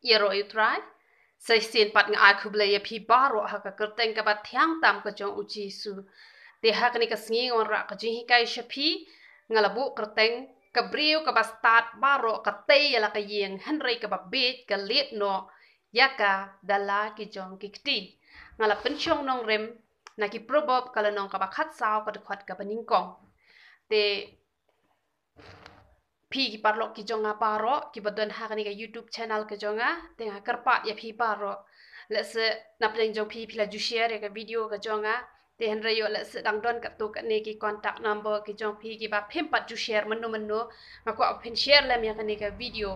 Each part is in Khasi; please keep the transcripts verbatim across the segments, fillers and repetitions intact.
Ïaroh ïa U Trai. Sa shisien pat nga ai khublei ïa phi baroh ha ka kyrteng kaba thiang tam ka jong U Jisu. Te ha kane ka sngi nga wanrah ka jinghikai sha phi, nga la buh kyrteng: ka briew kaba stad baroh ka tei ïa la ka ïing, hynrei kaba bieit ka lied noh ïa ka da la ki jong ki kti. Nga la pynshong nongrim na ki Proverb ka lynnong kaba khatsaw ka dkhot kaba nyngkong. Te phi ki paralok ki jong nga baroh kiba don ha kane ka YouTube channel ka jong nga, te nga kyrpad ïa phi baroh. Lehse na pdeng jong phi phi la ju share ïa ka video ka jong nga, te hynrei ïoh lehse dang don katto katne ki contact number ki jong phi kiba phim pat ju share mynno mynno, nga kwah ba phin share lem ïa kane ka video.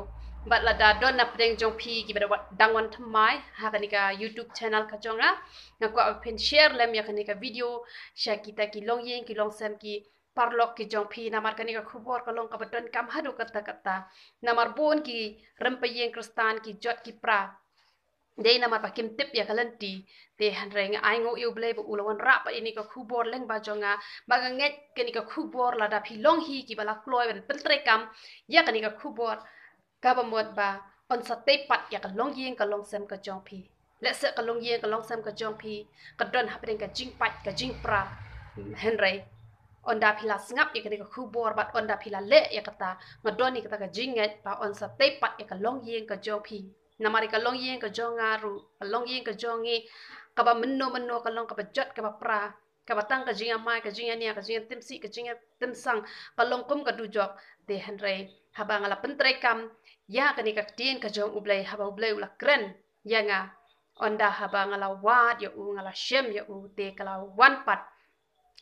Bad lada don na pdeng jong phi kiba da wa-, dang wan thymmai ha kane ka YouTube channel ka jong nga, nga kwah ba phin share lem ïa kane ka video sha kita ki longïing ki longsem ki paralok ki jong phi, namar kane ka khubor ka long kaba donkam haduh katta katta. Namar bun ki rympei ïing Khristan ki jot ki pra dei namar ba kim tip ïa ka lynti. Te hynrei nga ainguh ïa U Blei ba u la wanrah pat ïa kane ka khubor lyngba jong nga, ba nga ngeit kane ka khubor lada phi long hi kiba la kloi ban pyntreikam ïa kane ka khubor, kaba mut ba yn sa tei pat ïa ka longïing ka longsem ka jong phi. Lehse ka longïing ka longsem ka jong phi ka don hapdeng ka jingpait ka jingpra, hynrei ynda phi la sngap ïa kane ka khubor bad ynda phi la leh ïa kata, nga don ïa kata ka jingngeit ba yn sa tei pat ïa ka longïing ka jong phi. Namar ïa ka longïing ka jong nga ruh, ka longïing ka jong ngi, kaba mynno mynno ka long kaba jot kaba pra, kaba tang ka jingïamai, ka jingïania, ka jingïatimsih, ka jingïatimsang, ka long kum ka dujok. Te hynrei haba nga la pyntreikam ïa kane ka ktien ka jong U Blei, haba U Blei u la kren ïa nga, ynda haba nga la wad ïa u, nga la shem ïa u, te ka la wan pat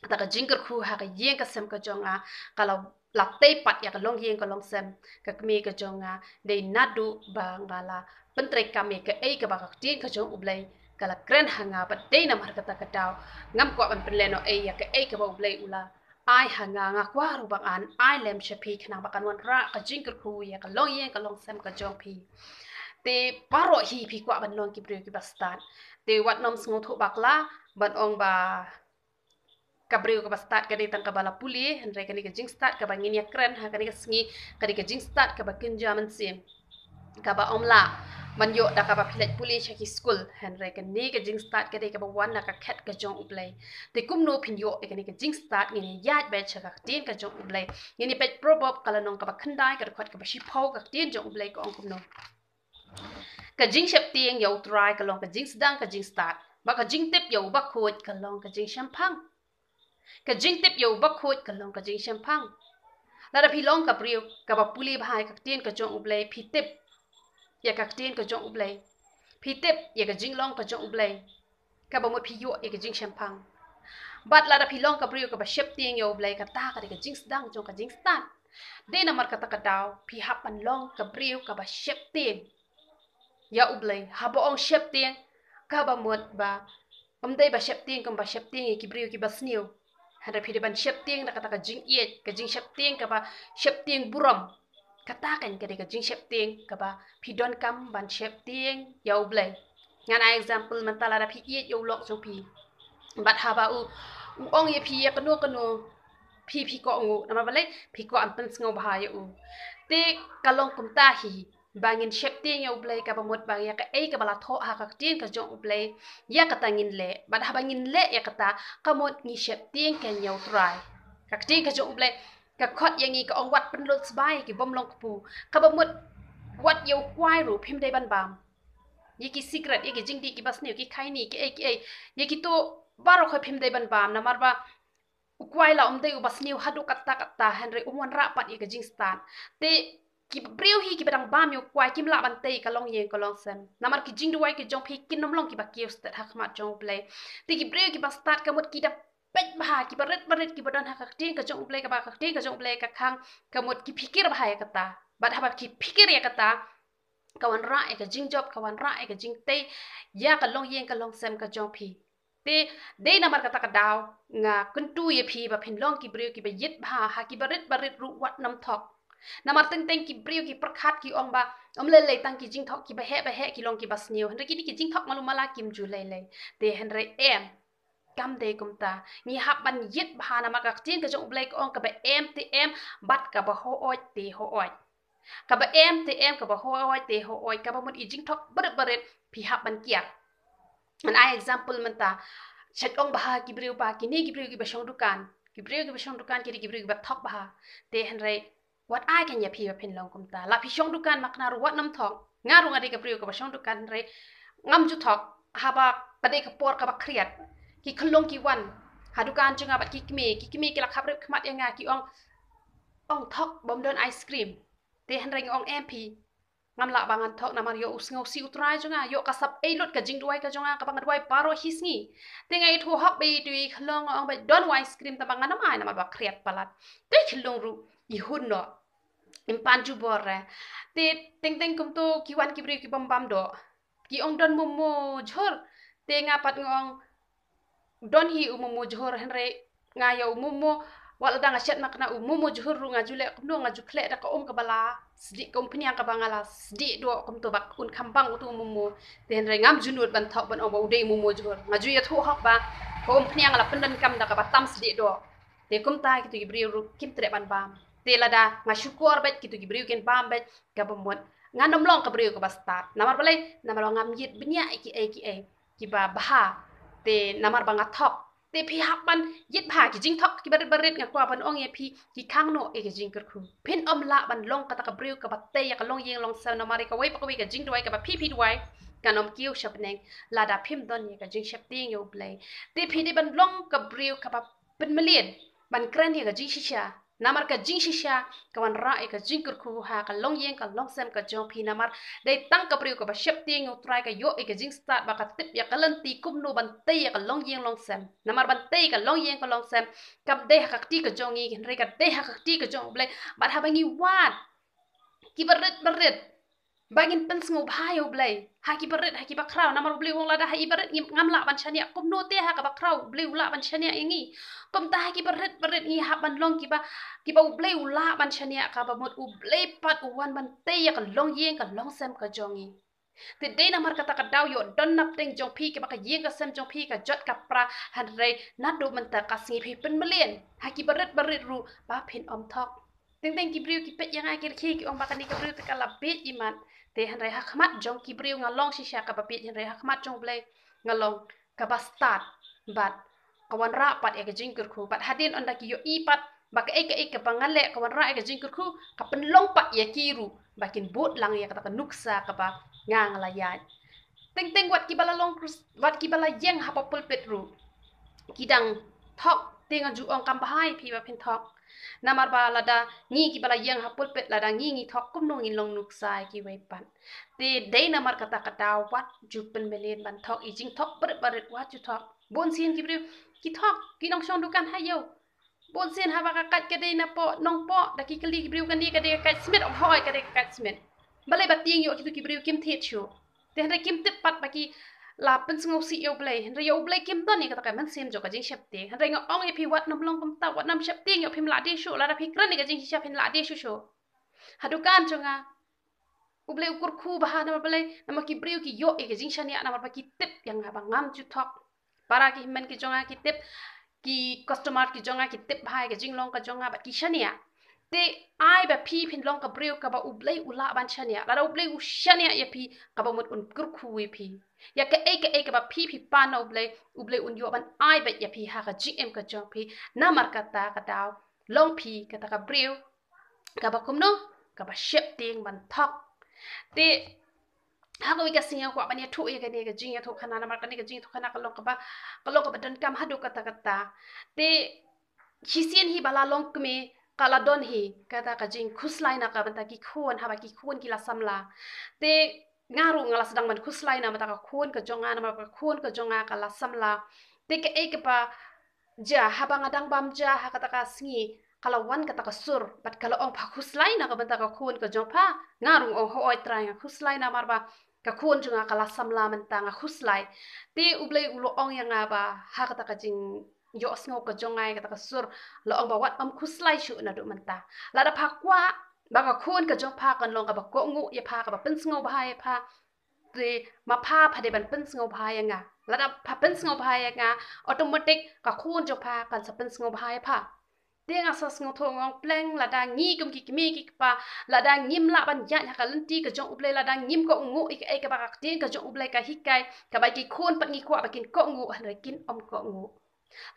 kata ka jingkyrkhu ha ka ïing ka sem ka jong nga, ka la, la tei pat ïa ka longïing ka longsem ka kmie ka jong nga. Dei naduh ba nga la pyntreikam ïa kaei kaba ka ktien ka jong U Blei ka la kren ha nga, bad dei namar kata ka daw ngam kwah ban pynlehnohei ïa kaei kaba U Blei u la ai ha nga, nga kwah ruh ba ngan ai lem sha phi khnang ba kan wanrah ka jingkyrkhu ïa ka longïing ka longsem ka jong phi. Te baroh hi phi kwah ban long ki briew kiba stad. Te wat nym sngewthuh bakla ban ong ba ka briew kaba stad ka dei tang kaba la pule, hynrei kane ka jingstad kaba ngin ïa kren ha kane ka sngi ka dei ka jingstad kaba kynja mynsiem, kaba ym lah ban ïoh da kaba phi leit pule sha ki skul. Hynrei kane ka jingstad ka dei kaba wan na ka khet ka jong U Blei. Te kumno phin ïoh ïa kane ka jingstad? Ngin ïa ïaid beit sha ka ktien ka jong U Blei. Ngin ïa peit Proverb ka lynnong kaba khyndai ka dkhot kaba shiphew, ka ktien jong U Blei ka ong kumno: Ka jingsheptieng ïa U Trai ka long ka jingsdang ka jingstad, bad ka jingtip ïa u bakhuid ka long ka jingshemphang. Ka jingtip ïa u bakhuid ka long ka jingshemphang. Lada phi long ka briew kaba pule bha ïa ka ktien ka jong U Blei, phi tip ïa ka ktien ka jong U Blei, phi tip ïa ka jinglong ka jong U Blei, kaba mut phi ïoh ïa ka jingshemphang. Bad lada phi long ka briew kaba sheptieng ïa U Blei, kata ka dei ka jingsdang jong ka jingstad. Dei namar kata ka daw phi hap ban long ka briew kaba sheptieng ïa U Blei. Haba ong sheptieng, kaba mut ba ym dei ba sheptieng kumba sheptieng ïa ki briew kiba sniew. Hynrei phi dei ban sheptieng da kata ka jingïeit, ka jingsheptieng kaba sheptieng burom. Kata kan ka dei ka jingsheptieng kaba phi donkam ban sheptieng ïa U Blei. Ngan ai example, mynta lada phi ïeit ïa u lok jong phi, bad haba u, u ong ïa phi ïa kano kano, phi, phi kohnguh, namar balei? Phi kwah ban pynsngewbha ïa u. Te ka long kumta hi, ba ngin sheptieng ïa U Blei kaba mut ba ïa kaei kaba la thoh ha ka ktien ka jong U Blei, ïa kata ngin leh. Bad haba ngin leh ïa kata, ka mut ngi sheptieng kein ïa U Trai. Ka ktien ka jong U Blei ka khot ïa ngi, ka ong wat pynlut sbai ïa ki bym long kpu. Kaba mut wat ïa u kwai ruh phim dei ban bam. Ïa ki sikret, ïa ki jingdih kiba sniew, ki khaini, kiei kiei, ïa kito baroh khoit phim dei ban bam, namar ba u kwai la um dei uba sniew haduh katta katta, hynrei um wanrah pat ïa ka jingstad. Te ki briew hi kiba dang bam ïa u kwai kim lah ban tei ka longïing ka longsem, namar ki jingduwai ki jong phi kin ym long kiba kiew stet ha khmat jong U Blei. Te ki briew kiba stad ka mut ki da peit bha, kiba rit ba rit, kiba don ha ka ktien ka jong U Blei, kaba ka ktien ka jong U Blei ka khang, ka mut ki phikir bha ïa kata. Bad haba ki phikir ïa kata, ka wanrah ïa ka jingjop, ka wanrah ïa ka jingtei ïa ka longïing ka longsem ka jong phi. Te dei namar kata ka daw nga kyntu ïa phi ba phin long ki briew kiba ïit bha, ha kiba rit ba rit ruh wat nym thok. Namar teng teng ki briew ki pyrkhat ki ong ba ym lei lei, tang ki jingthok kiba heh ba heh ki long kiba sniew. Hynrei kine ki jingthok malu mala kim ju lei lei. Te hynrei em, kam dei kumta. Ngi hap ban ïit bha, namar ka ktien ka jong U Blei ka ong kaba em te em, bad kaba hooid te hooid. Kaba em te em, kaba hooid te hooid, kaba mut i jingthok barit barit phi hap ban kiar. Ngan ai example mynta, shet ong bha ki briew ba kine ki briew kiba shong dukan, ki briew kiba shong dukan ki dei ki briew kiba thok bha. Te hynrei wat ai kein ïa phi ba phin long kumta. La phi shong dukan ma kane ruh wat nym thok. Nga ruh nga dei ka briew kaba shong dukan hynrei ngam ju thok. Haba ka dei ka por kaba khriat, ki khyllung ki wan ha dukan jong nga bad ki kmie, ki kmie ki la khap rep khmat ïa nga, ki ong, ong thok, bym don ice cream. Te hynrei nga ong em phi, ngam lah ba ngan thok namar ïoh u sngewsih u trai jong nga, ïoh ka sap ei lut ka jingduwai ka jong nga kaba nga duwai baroh hi sngi. Te nga ïathuh hok bad ïa itu i khyllung, nga ong ba don ice cream tang ba ngan ym ai namar ba khriat palat. Te i khyllung ruh i hun noh, im pan jubor re. Te teng teng kumto ki wan ki briew ki bam bam doh, ki ong don momo jhur. Te nga pat nga ong don hi u momo jhur hynrei nga ïa u momo, wat la dang shet ma kane u momo jhur ruh nga ju leh kumno, nga ju khleh da ka um kaba la sdieh, ka umphniang kaba nga la sdieh doh kumto ba un kham bang utu u momo. Te hynrei ngam ju nud ban thok ban ong ba u dei momo jhur. Nga ju ïathuh hok ba ka umphniang nga la pyndonkam da kaba tam sdieh doh. Te kumta kitu ki briew ruh kim treh ban bam. Te lada nga shukor bad kitu ki briew kin bam bad, kaba mut ngan nym long ka briew kaba stad. Namar balei? Namar ba ngam ïit bniah ïa ki ei ki ei kiba bha. Te namar ba nga thok. Te phi hap ban ïit bha ki jingthok kiba rit ba rit, nga kwah ban ong ïa phi, ki khang noh ïa ka jingkyrkhu. Phin ym lah ban long kata ka briew kaba tei ïa ka longïing longsem namar ïa kawei pa kawei ka jingduwai kaba phi phi duwai kan ym kiew sha bneng lada phim don ïa ka jingsheptieng ïa U Blei. Te phi dei ban long ka briew kaba pynmlien, ban kren ïa ka jingshisha. Namar ka jingshisha ka wanrah ïa ka jingkyrkhu ha ka longïing ka longsem ka jong phi, namar dei tang ka briew kaba sheptieng ïa U Trai ka ïoh ïa ka jingstad ba ka tip ïa ka lynti kumno ban tei ïa ka longïing longsem. Namar ban tei ïa ka longïing ka longsem kam dei ha ka kti ka jong ngi hynrei ka dei ha ka kti ka jong U Blei. Bad haba ngi wad kiba rit ba rit, ba ngin pynsngewbha ïa U Blei ha kiba rit ha kiba khraw, namar U Blei u ong lada ha kiba rit ngim, ngam lah ban shaniah, kumno te ha kaba khraw U Blei u lah ban shaniah ïa ngi. Kumta ha kiba rit ba rit ngi hap ban long kiba, kiba U Blei u lah ban shaniah, kaba mut U Blei pat u wan ban tei ïa ka longïing ka longsem ka jong ngi. Te dei namar kata ka daw ïoh don napdeng jong phi, kaba ka ïing ka sem jong phi ka jot ka pra, hynrei naduh mynta ka sngi phi pynmlien ha kiba rit ba rit ruh ba phin ym thok. Teng teng ki briew ki peit ïa nga ki rkhie ki ong ba kane ka briew te ka la bieit imat. Te hynrei ha khmat jong ki briew nga long shisha kaba bieit hynrei ha khmat jong U Blei nga long kaba stad bad ka wanrah pat ïa ka jingkyrkhu. Bad hadien ynda ki ïohi pat ba kaei kaei kaba nga leh ka wanrah ïa ka jingkyrkhu, ka pynlong pat ïa ki ruh ba kin bud lang ïa kata ka nuksa kaba nga nga la ïaid. Teng teng wat kiba la long Khris-, wat kiba la ïeng ha pulpit ruh ki dang thok, te nga ju ong kam bha ïa phi ba phin thok. Namar ba lada ngi kiba la ïeng ha pulpit lada ngi ngi thok kumno ngin long nuksa ïa kiwei pat. Te dei namar kata ka daw wat ju pynmlien ban thok, i jingthok barit barit wat ju thok. Bun sien ki briew ki thok, ki nongshong dukan ha ïew. Bun sien haba ka kait ka dei na poh, nongpoh, da ki kylli ki briew kane ka dei ka kait smit, ong hooid ka dei ka kait smit. Balei ba tieng ïoh kitu ki briew kim thied shuh. Te hynrei kim tip pat ba ki la pynsngewsih ïa U Blei. Hynrei ïa U Blei kim don ïa kata ka mynsiem jong ka jingsheptieng. Hynrei nga ong ïa phi wat nym long kumta, wat nym sheptieng ïoh phim lah die shuh, lada phi kren ïa ka jingsheptieng phin lah die shuh shuh. Ha dukan jong nga U Blei u kyrkhu bha namar balei, namar ki briew ki ïoh ïa ka jingshaniah namar ba ki tip ïa nga ba ngam ju thok. Para ki hynmen ki jong nga ki tip, ki customer ki jong nga ki tip bha ïa ka jinglong ka jong nga bad ki shaniah. Te ai ba phi phin long ka briew kaba U Blei u lah ban shaniah. Lada U Blei u shaniah ïa phi, kaba mut un kyrkhu ïa phi. Ïa kaei kaei kaba phi phi pan na U Blei, U Blei un ïoh ban ai beit ïa phi ha ka jingim ka jong phi. Namar kata ka daw long phi kata ka briew kaba kumno, kaba sheptieng ban thok. Te ha kawei ka sngi nga kwah ban ïathuh ïa kane ka jingïathuhkhana namar kane ka jingïathuhkhana ka long kaba, ka long kaba donkam haduh katta katta. Te shisien hi ba la long kmie ka la don hi kata ka jingkhuslai na ka bynta ki khun, haba ki khun ki la samla. Te nga ruh nga la sdang ban khuslai na bynta ka khun ka jong nga namar ka khun ka jong nga ka la samla. Te kaei kaba jia, haba nga dang bam ja ha kata ka sngi ka la wan kata ka sur bad ka la ong, pha khuslai na ka bynta ka khun ka jong pha. Nga ruh nga ong hooid Trai, nga khuslai namar ba ka khun jong nga ka la samla mynta, nga khuslai. Te U Blei u la ong ïa nga ba ha kata ka jingïohsngew ka jong nga ïa kata ka sur, la ong ba wat ym khuslai shuh naduh mynta. Lada pha kwah ba ka khun ka jong pha kan long kaba kohnguh ïa pha, kaba pynsngewbha ïa pha, te ma pha pha dei ban pynsngewbha ïa nga. Lada pha pynsngewbha ïa nga, automatic ka khun jong pha kan sa pynsngewbha ïa pha. Te nga sa sngewthuh, nga ong pleng, lada ngi kum ki kmie ki kpa, lada ngim lah ban ïaid ha ka lynti ka jong U Blei, lada ngim kohnguh ïa kaei kaba ka ktien ka jong U Blei ka hikai, kaba ki khun pat ngi kwah ba kin kohnguh, hynrei kin ym kohnguh.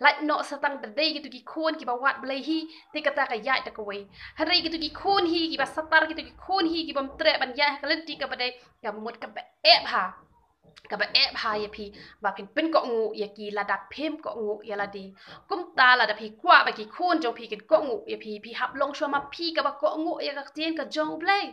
Lait noh sa tang da dei kito ki khun kiba wad Blei hi, te kata ka ïaid da kawei. Hynrei kito ki khun hi kiba satar, kito ki khun hi kibym treh ban ïaid ha ka lynti kaba dei, ka mut kaba eh bha, kaba eh bha ïa phi ba phin pynkohnguh ïa ki lada phim kohnguh ïa lade. Kumta lada phi kwah ba ki khun jong phi kin kohnguh ïa phi, phi hap long shuwa ma phi kaba kohnguh ïa ka ktien ka jong U Blei.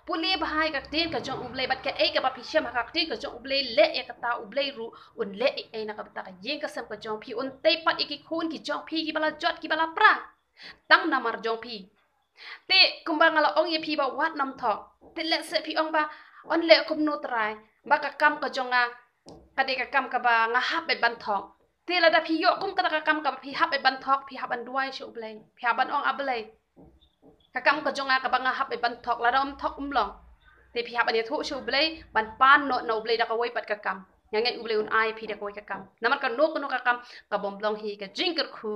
Pule bha ïa ka ktien ka jong U Blei, bad kaei kaba phi shem ha ka ktien ka jong U Blei, leh ïa kata, U Blei ruh un leh ei ei na ka bynta ka ïing ka sem ka jong phi, un tei pat ïa ki khun ki jong phi kiba la jot kiba la pra tang namar jong phi. Te kumba nga la ong ïa phi ba wat nym thok. Te lehse phi ong ba, yn leh kumno Trai, ba ka kam ka jong nga ka dei ka kam kaba nga hap beit ban thok. Te lada phi ïoh kum kata ka kam kaba phi hap beit ban thok, phi hap ban duwai sha U Blei, phi hap ban ong, A Blei, ka kam ka jong nga kaba nga hap beit ban thok, lada ym thok ym long. Te phi hap ban ïathuh sha U Blei, ban pan noh na U Blei da kawei pat ka kam. Nga ngeit U Blei un ai phi da kawei ka kam. Namar kano kano ka kam ka bym long hi ka jingkyrkhu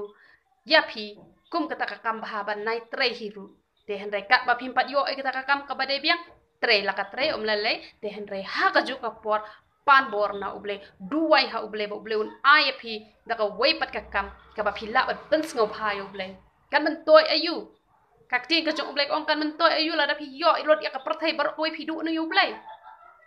ïa phi kum kata ka kam bha ban nai trei hi ruh. Te hynrei katba phim pat ïoh ïa kata ka kam kaba dei biang, trei la ka trei, ym lei lei. Te hynrei ha kajuh ka por pan bor na U Blei, duwai ha U Blei ba U Blei un ai ïa phi da kawei pat ka kam kaba phi lah ban pynsngewbha ïa U Blei. Kan myntoi aïu? Ka ktien ka jong U Blei ka ong kan myntoi aïu lada phi ïoh lut ïa ka pyrthei baroh kawei, phi duh noh ïa U Blei.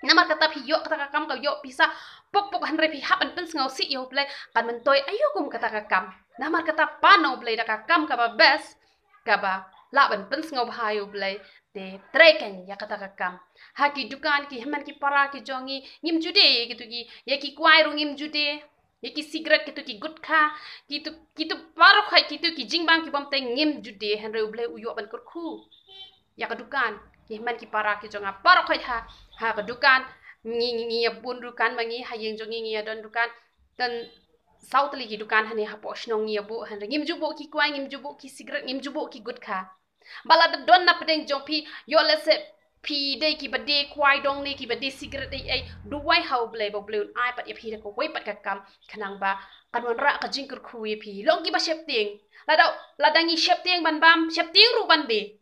Namar kata phi ïoh kata ka kam, ka ïoh pisa pok pok, hynrei phi hap ban pynsngewsih ïa U Blei, kan myntoi aïu kum kata ka kam? Namar kata pan na U Blei da ka kam kaba best, kaba lah ban pynsngewbha ïa U Blei, te trei kein ïa kata ka kam. Ha ki dukan, ki hynmen ki para ki jong ngi, ngim ju die ïa kito ki, ïa ki kwai ruh ngim ju die, ïa ki cigarette, kito ki gutkha, kito, kito baroh khoit, kito ki jingbam kibym tei ngim ju die, hynrei U Blei u ïoh ban kyrkhu. Ïa ka dukan, ki hynmen ki para ki jong nga baroh khoit ha, ha ka dukan, ngi, ngi, ngi ïa bun dukan ma ngi, ha ïing jong ngi ngi ïa don dukan, tang saw tylli ki dukan hangne hapoh shnong ngi ïa buh, hynrei ngim ju buh ki kwai, ngim ju buh ki cigarette, ngim ju buh ki gutkha. Ba lada don na pdeng jong phi, ïoh lehse phi dei kiba die kwai dong ne kiba die cigarette ei ei, duwai ha U Blei ba U Blei un ai pat ïa phi da kawei pat ka kam, khnang ba kan wanrah ka jingkyrkhu ïa phi. Long kiba sheptieng. Lada, lada ngi sheptieng ban bam, sheptieng ruh ban die.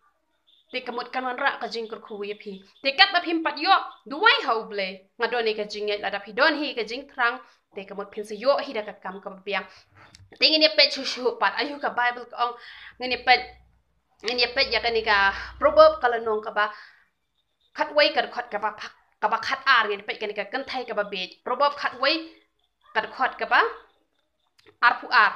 Te ka mut kan wanrah ka jingkyrkhu ïa phi. Te katba phim pat ïoh, duwai ha U Blei. Nga don ïa ka jingngeit, lada phi don hi ka jingthrang, te ka mut phin sa ïoh hi da ka kam kaba biang. Te ngin ïa peit shuh shuh pat, aïu ka Bible ka ong, ngin ïa peit, ngin ïa peit ïa kane ka Proverb ka lynnong kaba khatwei ka dkhot kaba pha-, kaba khatar, ngin ïa peit kane ka kynthei kaba bieit. Proverb khatwei ka dkhot kaba arphew ar.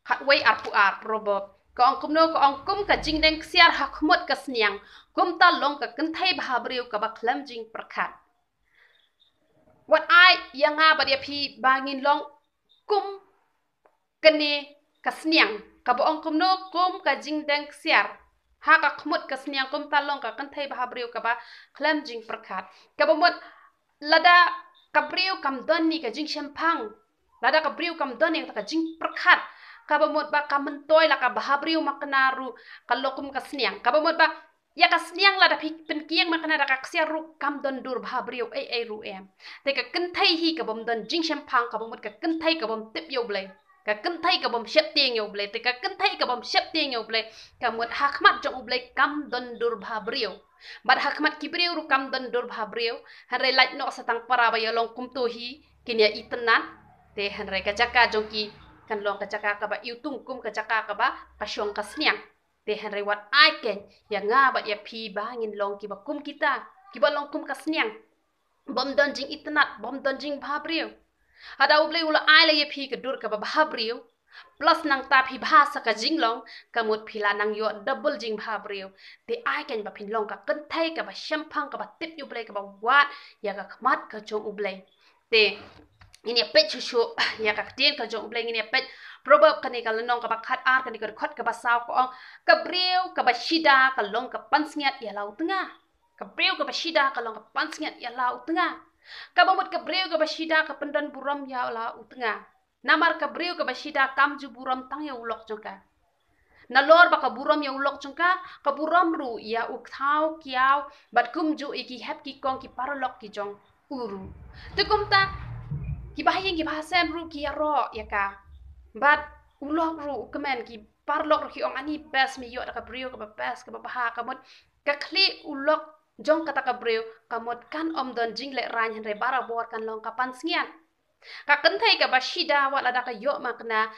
Khatwei arphew ar, Proverb. Ka ong kumno, ka ong kum ka jingdeng ksiar ha khmut ka sniang, kumta long ka kynthei bhabriew kaba khlem jingpyrkhat. Wat ai ïa nga bad ïa phi ba ngin long kum kane ka sniang. Kaba ong kumno, kum ka jingdeng ksiar ha ka khmut ka sniang, kumta long ka kynthei bhabriew kaba khlem jingpyrkhat. Kaba mut lada ka briew kam don ïa ka jingshemphang, lada ka briew kam don ïa ka jingpyrkhat, kaba mut ba ka myntoi la ka bhabriew makna ruh ka long kum ka sniang. Kaba mut ba ïa ka sniang lada phi pynkieng makna da ka ksiar ruh kam don dur bhabriew ei ei ruh em. Te ka kynthei hi kabym don jingshemphang, kaba mut ka kynthei kabym tip ïa U Blei. Ka kynthei kabym sheptieng ïa U Blei, te ka kynthei kabym sheptieng ïa U Blei, ka mut ha khmat jong U Blei kam don dur bhabriew. Bad ha khmat ki briew ruh kam don dur bhabriew, hynrei lait noh sa tang para ba ïa long kumto hi, kin ïa itynnad, te hynrei ka jaka jong ki kan long ka jaka kaba iwtung kum ka jaka kaba ka shong ka sniang. Te hynrei wat ai kein ïa nga bad ïa phi ba ngin long kiba kum kita, kiba long kum ka sniang. Bym don jingitynnad, bym don jingbhabriew. Haba U Blei u la ai la ïa phi ka dur kaba bhabriew, plus nangta phi bha sa ka jinglong, ka mut phi la nang ïoh double jingbhabriew. Te ai kein ba phin long ka kynthei kaba shemphang, kaba tip ïa U Blei, kaba wad ïa ka khmat ka jong U Blei. Te ngin ïa peit shuh shuh ïa ka ktien ka jong U Blei, ngin ïa peit Proverb kane ka lynnong kaba khatar, kane ka dkhot kaba saw, ka ong, ka briew kaba shida ka long ka pansngiat ïa la u tnga. Ka briew kaba shida ka long ka pansngiat ïa la u tnga. Kaba mut ka briew kaba shida ka pyndon burom ïa la u tnga. Namar ka briew kaba shida kam ju burom tang ïa u lok jong ka. Nalor ba ka burom ïa u lok jong ka, ka burom ruh ïa u thaw kiaw bad kumjuh ïa ki hep ki kong ki paralok ki jong u ruh. Te kumta kiba ha ïing kiba ha sem ruh ki ïaroh ïa ka. Bad u lok ruh u kmen ki paralok ruh ki ong ani best, me ïoh da ka briew kaba best, kaba bha, ka mut ka khlieh u lok jong kata ka briew, ka mut kan ym don jinglehrain hynrei barabor kan long ka pansngiat. Ka kynthei kaba shida wat lada ka ïoh makna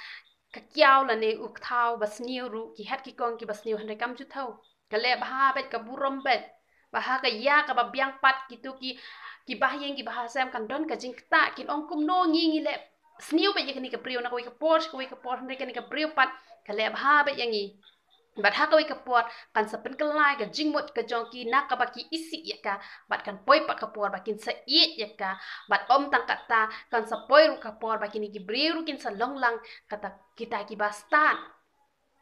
ka kiaw lane u kthaw ba sniew ruh, ki het ki kong kiba sniew hynrei kam ju thaw. Ka leh bha beit, ka burom beit. Ba ha ka ïa kaba biang pat kito ki, ki bahaïing ki bahasem kan don ka jingktah, kin ong kumno ngi ngi leh sniew beit ïa kane ka briew na kawei ka por sha kawei ka por, hynrei kane ka briew pat ka leh bha beit ïa ngi. Bad ha kawei ka por kan sa pynkylla ïa ka jingmut ka jong ki na kaba ki isih ïa ka, bad kan poi pat ka por ba kin sa ïeit ïa ka. Bad ym tang katta, kan sa poi ruh ka por ba kine ki briew ruh kin sa long lang kata kita kiba stad,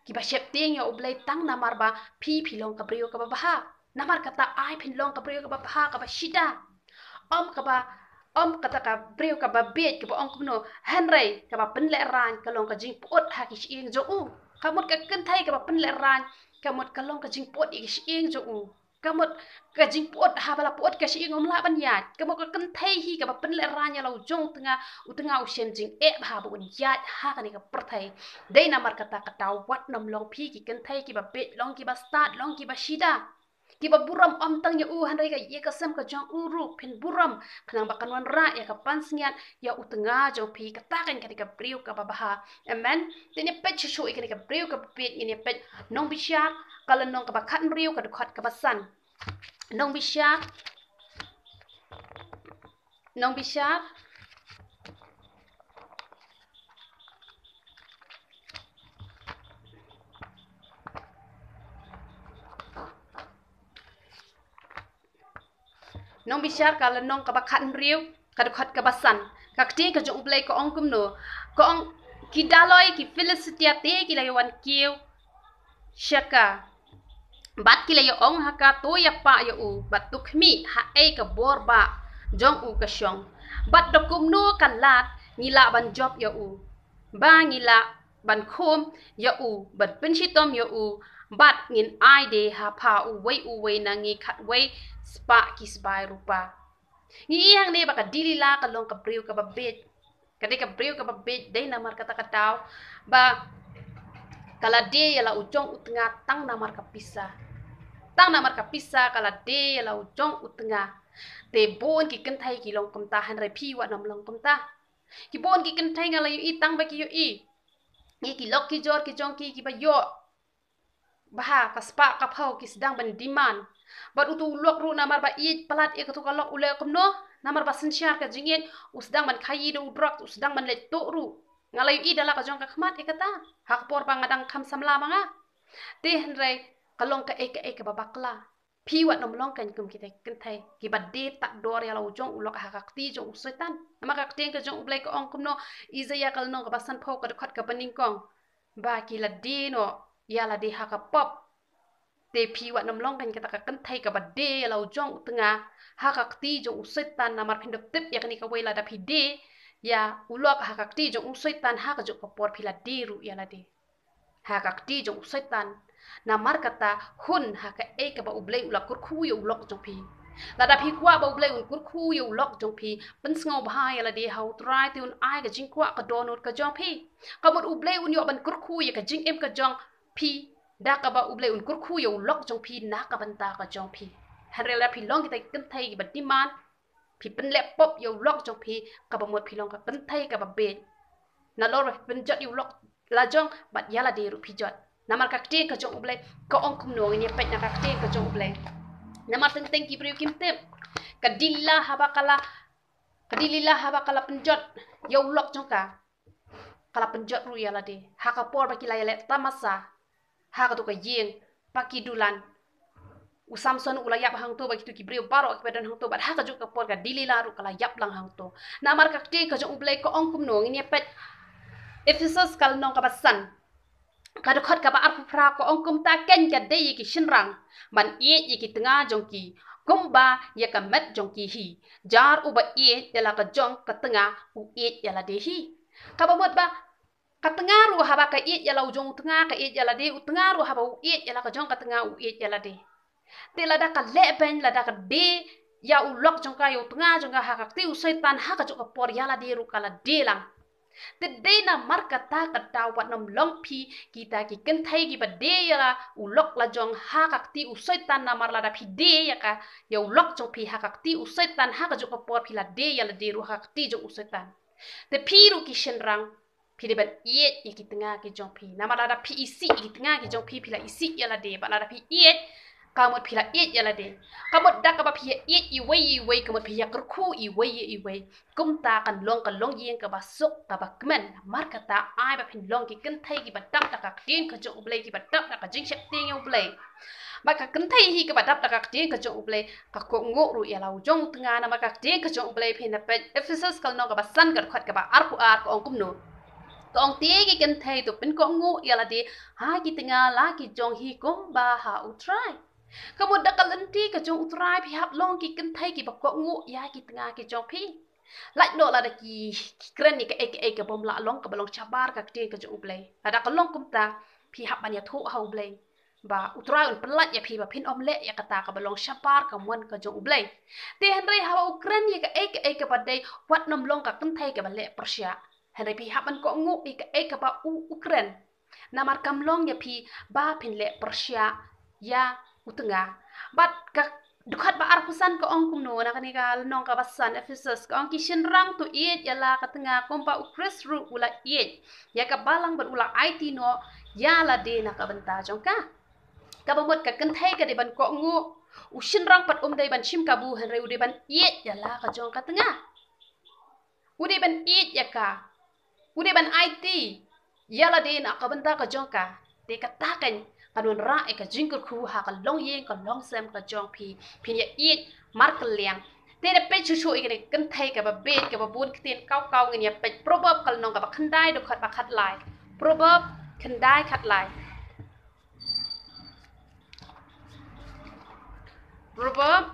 kiba sheptieng ïa U Blei tang namar ba phi phi long ka briew kaba bha. Namar kata ai phin long ka briew kaba bha, kaba shida. Ym kaba, ym kata ka briew kaba bieit kaba ong kumno, hynrei kaba pynlehrain ka long ka jingpyut ha ki shyieng jong u. Ka mut ka kynthei kaba pynlehrain, ka mut ka long ka jingpyut ïa ki shyieng jong u. Ka mut ka jingpyut, haba la pyut ka shyieng ym lah ban ïaid. Ka mut ka kynthei hi kaba pynlehrain ïa la u jong u tnga, u tnga u shem jingeh bha ba un ïaid ha kane ka pyrthei. Dei namar kata ka daw wat nym long phi ki kynthei kiba bieit, long kiba stad, long kiba shida, kiba burom ym tang ïa u hynrei ka ïing ka sem ka jong u ruh phin burom, khnang ba kan wanrah ïa ka pansngiat ïa u tnga jong phi. Kata kan kane ka briew kaba bha. Amen. Te ngin ïa peit shuh shuh ïa kane ka briew kaba bieit, ngin ïa peit Nongbishar ka lynnong kaba khathynriew, ka dkhot kaba san. Nongbishar, Nongbishar. Nongbishar ka lynnong kaba khathynriew, ka dkhot kaba san. Ka ktien ka jong U Blei ka ong kumno. Ka ong, ki daloi ki Philistia te ki la ïa wan kiew sha ka, bad ki la ïa ong ha ka, to ïa pah ïa u, bad to khmih ha ei ka bor ba jong u ka shong. Bad da kumno kan lad ngi lah ban jop ïa u, ba ngi lah ban khum ïa u, ban pynshitom ïa u, bad ngin ai de ha pha uwei uwei na ngi khatwei spah ki sbai rupa. Ngi ïohi hangne ba ka Delila ka long ka briew kaba bieit. Ka dei ka briew kaba bieit, dei namar kata ka daw ba ka la die ïa la u jong u tnga tang namar ka pisa. Tang namar ka pisa ka la die ïa la u jong u tnga. Te bun ki kynthei ki long kumta, hynrei phi wat nym long kumta. Ki bun ki kynthei nga la ïohi tang ba ki ïohi ïa ki lok ki jor ki jong ki kiba ïoh bha ka spah ka phew, ki sdang ban demand. Bad uto u lok ruh namar ba ïeit palat ïa kato ka lok u leh kumno, namar ba synshar ka jingïeit u sdang ban khaïi da u drug, u sdang ban leit tuh ruh. Nga la ïohi da la ka jong ka khmat ïa kata ha ka por ba nga dang kham samla ma nga. Te hynrei ka long kaei kaei kaba bakla. Phi wat nym long kein kum kita ki kynthei kiba die tad dor ïa la u jong u lok ha ka kti jong u Soitan. Namar ka ktien ka jong U Blei ka ong kumno, Isaïah ka lynnong kaba sanphew, ka dkhot kaba nyngkong, ba ki la die noh ïa lade ha ka pop. Te phi wat nym long kein kata ka kynthei kaba die ïa la u jong u tnga ha ka kti jong u Soitan. Namar phin da tip ïa kane kawei, lada phi die ïa u lok ha ka kti jong u Soitan, ha kajuh ka por phi la die ruh ïa lade ha ka kti jong u Soitan. Namar kata hun ha kaei kaba U Blei u la kyrkhu ïa u lok jong phi. Lada phi kwah ba U Blei un kyrkhu ïa u lok jong phi, pynsngewbha ïa lade ha U Trai te un ai ka jingkwah ka dohnud ka jong phi. Ka mut U Blei un ïoh ban kyrkhu ïa ka jingim ka jong phi da kaba U Blei un kyrkhu ïa u lok jong phi na ka bynta ka jong phi. Hynrei lada phi long kita ki kynthei kiba demand, phi pynleh pop ïa u lok jong phi, kaba mut phi long ka kynthei kaba bieit. Nalor ba phi pynjot ïa u lok la jong, bad ïa lade ruh phi jot. Namar ka ktien ka jong U Blei ka ong kumno, ngin ïa peit na ka ktien ka jong U Blei. Namar teng teng ki briew kim tip. Ka Delila haba ka la, ka Delila haba ka la pynjot ïa u lok jong ka, ka la pynjot ruh ïa lade ha ka por ba ki la ïaleh tamasa ha kato ka ïing ba ki dulan. U Samson u la ïap hangto bad kito ki briew baroh kiba don hangto, bad ha kajuh ka por ka Delila ruh ka la ïap lang hangto. Namar ka ktien ka jong U Blei ka ong kumno, ngin ïa peit Ephesos ka lynnong kaba san, ka dkhot kaba arphew phra, ka ong, kumta kein ka dei ïa ki shynrang ban ïeit ïa ki tnga jong ki kumba ïa ka met jong ki hi. Jar uba ïeit ïa la ka jong ka tnga u ïeit ïa lade hi. Kaba mut ba ka tnga ruh haba ka ïeit ïa la u jong u tnga ka ïeit ïa lade, u tnga ruh haba u ïeit ïa la ka jong ka tnga u ïeit ïa lade. Te lada ka leh beiñ, lada ka die ïa u lok jong ka, ïa u tnga jong ka ha ka kti u Soitan, ha kajuh ka por ïa lade ruh ka la die lang. Te dei namar kata ka daw wat nym long phi kita ki kynthei kiba die ïa u lok la jong ha ka kti u Soitan, namar lada phi die ïa ka, ïa u lok jong phi ha ka kti u Soitan, ha kajuh ka por phi la die ïa lade ruh ha ka kti jong u Soitan. Te phi ruh ki shynrang, phi dei ban ïeit ïa ki tnga ki jong phi. Namar lada phi isih ïa ki tnga ki jong phi, phi la isih ïa lade. Bad lada phi ïeit, ka mut phi la ïeit ïa lade. Ka mut da kaba phi ïa ïeit iwei ïa iwei, ka mut phi ïa kyrkhu iwei ïa iwei. Kumta kan long ka longïing kaba suk kaba kmen. Namar kata ai ba phin long ki kynthei kiba dap da ka ktien ka jong U Blei, kiba dap da ka jingsheptieng ïa U Blei. Bad ka kynthei hi kaba dap da ka ktien ka jong U Blei, ka kohnguh ruh ïa la u jong u tnga. Namar ka ktien ka jong U Blei, phin da peit Ephesus ka lynnong kaba san ka dkhot kaba arphew ar, ka ong kumno. Ka ong, te ki kynthei to pynkohnguh ïa lade ha ki tnga la ki jong hi kumba ha U Trai. Ka mut da ka lynti ka jong U Trai phi hap long ki kynthei kiba kohnguh ïa ki tnga ki jong phi. Lait noh lada ki, ki kren ïa kaei kaei kaba ym lah long, kaba long shabar ka ktien ka jong U Blei. Lada ka long kumta, phi hap ban ïathuh ha U Blei ba U Trai un pyllait ïa phi ba phin ym leh ïa kata kaba long shabar ka mon ka jong U Blei. Te hynrei haba u kren ïa kaei kaei kaba dei, wat nym long ka kynthei kaba leh pyrshah. Hynrei phi hap ban kohnguh ïa kaei kaba u, u kren. Namar kam long ïa phi ba phin leh pyrshah ïa u tnga. Bad ka dkhot ba arphew san ka ong kumno, na kane ka lynnong kaba san Ephesus, ka ong, ki shynrang to ïeit ïa la ka tnga kumba U Khrist ruh u la ïeit ïa ka balang bad u la aiti noh ïa lade na ka bynta jong ka. Kaba mut ka kynthei ka dei ban kohnguh, u shynrang pat um dei ban shim kabu, hynrei u dei ban ïeit ïa la ka jong ka tnga. U dei ban ïeit ïa ka. U dei ban aiti ïa lade na ka bynta ka jong ka. Te kata kan kan wanrah ïa ka jingkyrkhu ha ka longïing ka longsem ka jong phi. Phin ïa ïeit markylliang. Te da peit shuh shuh ïa kane ka kynthei kaba bieit, kaba bun ktien kaw kaw, ngin ïa peit Proverb ka lynnong kaba khyndai, dkhot ba khatlai. Proverb khyndai khatlai. Proverb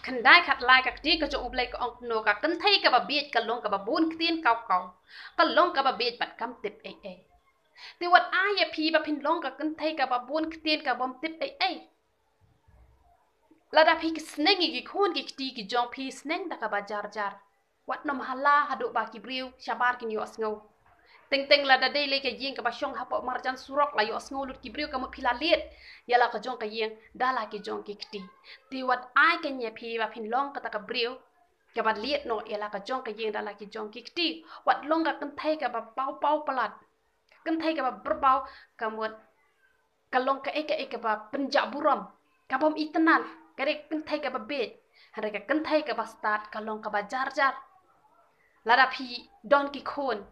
khyndai khatlai, ka ktien ka jong U Blei ka ong kumno, ka kynthei kaba bieit ka long kaba bun ktien kaw kaw. Ka long kaba bieit bad kam tip ei ei. Te wat ai ïa phi ba phin long ka kynthei kaba bun ktien, kabym tip ei ei. Lada phi ki sneng ïa ki khun ki kti ki jong phi, sneng da kaba jar jar. Wat nym hala haduh ba ki briew shabar kin ïohsngew. Teng teng lada dei lei ka ïing kaba shong hapoh marjan surok la ïohsngew lut ki briew, ka mut phi la leit ïa la ka jong ka ïing da la ki jong ki kti. Te wat ai kein ïa phi ba phin long kata ka briew kaba leit noh ïa la ka jong ka ïing da la ki jong ki kti. Wat long ka kynthei kaba paw paw palat, ka kynthei kaba byrbaw, ka mut ka long kaei kaei kaba pynjah burom, kabym itynnad. Ka dei ka kynthei kaba bieit. Hynrei ka kynthei kaba stad ka long kaba jar jar. Lada phi don ki khun